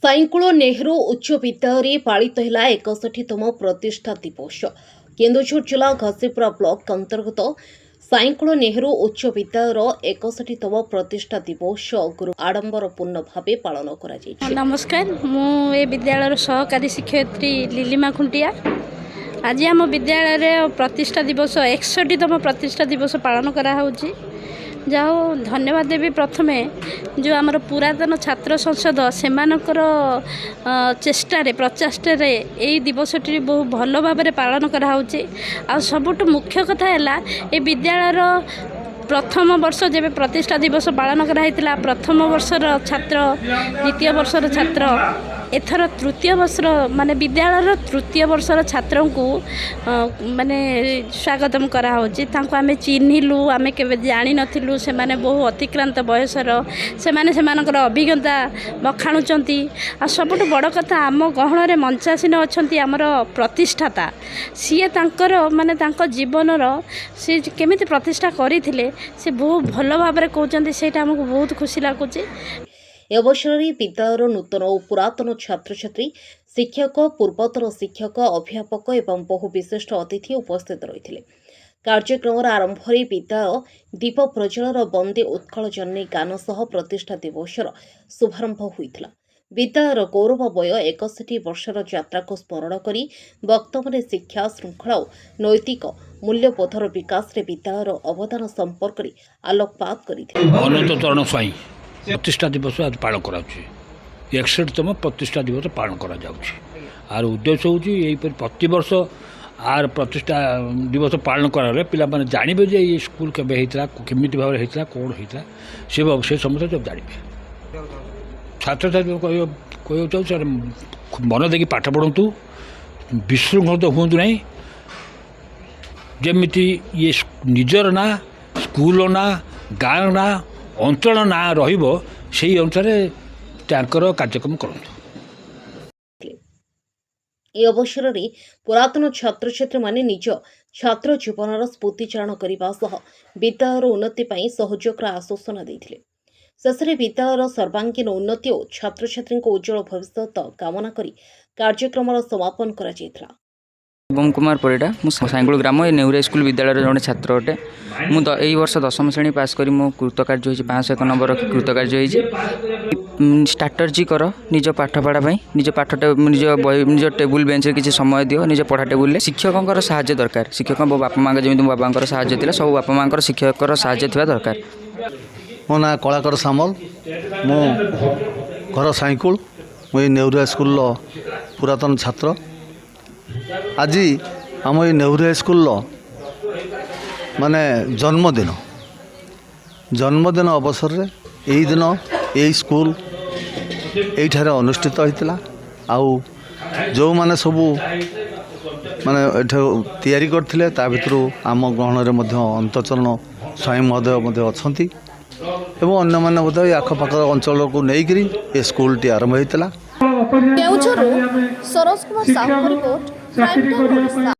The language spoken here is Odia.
ସାଇଙ୍କୁଳ ନେହେରୁ ଉଚ୍ଚ ବିଦ୍ୟାଳୟରେ ପାଳିତ ହେଲା 61ତମ ପ୍ରତିଷ୍ଠା ଦିବସ। କେନ୍ଦୁଝର ଜିଲ୍ଲା ଘସିପୁରା ବ୍ଲକ ଅନ୍ତର୍ଗତ ସାଇଙ୍କୁଳ ନେହେରୁ ଉଚ୍ଚ ବିଦ୍ୟାଳୟର 61ତମ ପ୍ରତିଷ୍ଠା ଦିବସ ଗୁରୁ ଆଡମ୍ବରପୂର୍ଣ୍ଣ ଭାବେ ପାଳନ କରାଯାଇଛି। ନମସ୍କାର, ମୁଁ ଏ ବିଦ୍ୟାଳୟର ସହକାରୀ ଶିକ୍ଷୟିତ୍ରୀ ଲିଲିମା ଖୁଣ୍ଟିଆ। ଆଜି ଆମ ବିଦ୍ୟାଳୟରେ ପ୍ରତିଷ୍ଠା ଦିବସ, 61ତମ ପ୍ରତିଷ୍ଠା ଦିବସ ପାଳନ କରାହେଉଛି। ଯାହା ହଉ, ଧନ୍ୟବାଦ ଦେବି ପ୍ରଥମେ ଯେଉଁ ଆମର ପୁରାତନ ଛାତ୍ର ସଂସଦ, ସେମାନଙ୍କର ଚେଷ୍ଟାରେ, ପ୍ରଚେଷ୍ଟାରେ ଏଇ ଦିବସଟି ବହୁ ଭଲ ଭାବରେ ପାଳନ କରାହେଉଛି। ଆଉ ସବୁଠୁ ମୁଖ୍ୟ କଥା ହେଲା, ଏ ବିଦ୍ୟାଳୟର ପ୍ରଥମ ବର୍ଷ ଯେବେ ପ୍ରତିଷ୍ଠା ଦିବସ ପାଳନ କରାହେଇଥିଲା, ପ୍ରଥମ ବର୍ଷର ଛାତ୍ର, ଦ୍ୱିତୀୟ ବର୍ଷର ଛାତ୍ର, ଏଥର ତୃତୀୟ ବର୍ଷର, ମାନେ ବିଦ୍ୟାଳୟର ତୃତୀୟ ବର୍ଷର ଛାତ୍ରଙ୍କୁ ମାନେ ସ୍ୱାଗତମ କରାହେଉଛି। ତାଙ୍କୁ ଆମେ ଚିହ୍ନିଲୁ, ଆମେ କେବେ ଜାଣିନଥିଲୁ। ସେମାନେ ବହୁ ଅତିକ୍ରାନ୍ତ ବୟସର, ସେମାନେ ସେମାନଙ୍କର ଅଭିଜ୍ଞତା ବଖାଣୁଛନ୍ତି। ଆଉ ସବୁଠୁ ବଡ଼ କଥା, ଆମ ଗହଣରେ ମଞ୍ଚାସୀନ ଅଛନ୍ତି ଆମର ପ୍ରତିଷ୍ଠାତା। ସିଏ ତାଙ୍କର, ମାନେ ତାଙ୍କ ଜୀବନର ସେ କେମିତି ପ୍ରତିଷ୍ଠା କରିଥିଲେ, ସେ ବହୁ ଭଲ ଭାବରେ କହୁଛନ୍ତି। ସେଇଟା ଆମକୁ ବହୁତ ଖୁସି ଲାଗୁଛି। ଏ ଅବସରରେ ବିଦ୍ୟାଳୟର ନୂତନ ଓ ପୁରାତନ ଛାତ୍ରଛାତ୍ରୀ, ଶିକ୍ଷକ, ପୂର୍ବତନ ଶିକ୍ଷକ, ଅଧ୍ୟାପକ ଏବଂ ବହୁ ବିଶିଷ୍ଟ ଅତିଥି ଉପସ୍ଥିତ ରହିଥିଲେ। କାର୍ଯ୍ୟକ୍ରମର ଆରମ୍ଭରେ ବିଦ୍ୟାଳୟ ଦୀପ ପ୍ରଜ୍ୱଳନ, ବନ୍ଦେ ଉତ୍କଳ ଜନନୀ ଗାନ ସହ ପ୍ରତିଷ୍ଠା ଦିବସର ଶୁଭାରମ୍ଭ ହୋଇଥିଲା। ବିଦ୍ୟାଳୟର ଗୌରବମୟ 61 ବର୍ଷର ଯାତ୍ରାକୁ ସ୍ମରଣ କରି ବକ୍ତାମାନେ ଶିକ୍ଷା, ଶୃଙ୍ଖଳା ଓ ନୈତିକ ମୂଲ୍ୟବୋଧର ବିକାଶରେ ବିଦ୍ୟାଳୟର ଅବଦାନ ସମ୍ପର୍କରେ ଆଲୋକପାତ କରିଥିଲେ। ଅନନ୍ତ ଚରଣ ସ୍ୱାଇଁ। ପ୍ରତିଷ୍ଠା ଦିବସ ଆଜି ପାଳନ କରାଯାଉଛି। 61ତମ ପ୍ରତିଷ୍ଠା ଦିବସ ପାଳନ କରାଯାଉଛି। ଆର ଉଦ୍ଦେଶ୍ୟ ହେଉଛି, ଏହିପରି ପ୍ରତିବର୍ଷ ଆର ପ୍ରତିଷ୍ଠା ଦିବସ ପାଳନ କରାଗଲେ ପିଲାମାନେ ଜାଣିବେ ଯେ ଏଇ ସ୍କୁଲ କେବେ ହେଇଥିଲା, କେମିତି ଭାବରେ ହେଇଥିଲା, କ'ଣ ହେଇଥିଲା, ସେ ସମସ୍ତେ ସବୁ ଜାଣିବେ। ଛାତ୍ରଛାତ୍ରୀ କହିବାକୁ ଚାହୁଁଛି, ସେମାନେ ମନ ଦେଇକି ପାଠ ପଢ଼ନ୍ତୁ, ବିଶୃଙ୍ଖଳିତ ହୁଅନ୍ତୁ ନାହିଁ। ଯେମିତି ଇଏ ନିଜର ନାଁ, ସ୍କୁଲର ନାଁ, ଗାଁର ନାଁ, ଅଞ୍ଚଳ ନାଁ ରହିବ, ସେଇ ଅନୁସାରେ ତାଙ୍କର କାର୍ଯ୍ୟକ୍ରମ କରନ୍ତୁ। ଏ ଅବସରରେ ପୁରାତନ ଛାତ୍ରଛାତ୍ରୀମାନେ ନିଜ ଛାତ୍ର ଜୀବନର ସ୍ମୃତିଚାରଣ କରିବା ସହ ବିଦ୍ୟାଳୟର ଉନ୍ନତି ପାଇଁ ସହଯୋଗର ଆଶ୍ୱାସନା ଦେଇଥିଲେ। ଶେଷରେ ବିଦ୍ୟାଳୟର ସର୍ବାଙ୍ଗୀନ ଉନ୍ନତି ଓ ଛାତ୍ରଛାତ୍ରୀଙ୍କ ଉଜ୍ଜ୍ୱଳ ଭବିଷ୍ୟତ କାମନା କରି କାର୍ଯ୍ୟକ୍ରମର ସମାପନ କରାଯାଇଥିଲା। ଏବଂ କୁମାର ପରିଡ଼ା। ମୁଁ ସାଇଙ୍ଗୁଳ ଗ୍ରାମ ଏ ନେହେରୁ ହାଇସ୍କୁଲ ବିଦ୍ୟାଳୟର ଜଣେ ଛାତ୍ର ଅଟେ। ମୁଁ ଏଇ ବର୍ଷ 10ମ ଶ୍ରେଣୀ ପାସ୍ କରି ମୁଁ କୃତକାର୍ଯ୍ୟ ହୋଇଛି। 501 ନମ୍ବର ରଖି କୃତକାର୍ଯ୍ୟ ହୋଇଛି। ଷ୍ଟ୍ରାଟେଜି କର ନିଜ ପାଠପଢ଼ା ପାଇଁ। ନିଜ ପାଠଟା, ନିଜ ବହି, ନିଜ ଟେବୁଲ୍ ବେଞ୍ଚରେ କିଛି ସମୟ ଦିଅ, ନିଜ ପଢ଼ା ଟେବୁଲରେ। ଶିକ୍ଷକଙ୍କର ସାହାଯ୍ୟ ଦରକାର। ଶିକ୍ଷକ, ମୋ ବାପା ମାଆଙ୍କ, ଯେମିତି ମୋ ବାବାଙ୍କର ସାହାଯ୍ୟ ଥିଲା, ସବୁ ବାପା ମାଆଙ୍କର, ଶିକ୍ଷକର ସାହାଯ୍ୟ ଥିବା ଦରକାର। ମୋ ନାଁ କଳାକର ସାମଲ। ମୁଁ ଘର ସାଇଙ୍କୁଳ। ମୁଁ ଏଇ ନେହେରୁ ହାଇସ୍କୁଲର ପୁରାତନ ଛାତ୍ର। ଆଜି ଆମ ଏଇ ନେହେରୁ ହାଇସ୍କୁଲର ମାନେ ଜନ୍ମଦିନ ଅବସରରେ ଏଇ ଦିନ ଏଇ ସ୍କୁଲ ଏଇଠାରେ ଅନୁଷ୍ଠିତ ହୋଇଥିଲା। ଆଉ ଯେଉଁମାନେ ସବୁ ମାନେ ଏଠି ତିଆରି କରିଥିଲେ, ତା ଭିତରୁ ଆମ ଗହଣରେ ମଧ୍ୟ ଅନ୍ତଚରଣ ସ୍ୱାଇଁ ମହୋଦୟ ମଧ୍ୟ ଅଛନ୍ତି ଏବଂ ଅନ୍ୟମାନେ ମଧ୍ୟ ଏ ଆଖପାଖ ଅଞ୍ଚଳକୁ ନେଇକରି ଏ ସ୍କୁଲଟି ଆରମ୍ଭ ହୋଇଥିଲା। କେଉଁଝରରୁ ସରୋଜ କୁମାର ସାହୁଙ୍କ ରିପୋର୍ଟ, ପ୍ରାଇମ୍ ଟାଇମ୍ ଓଡ଼ିଶା।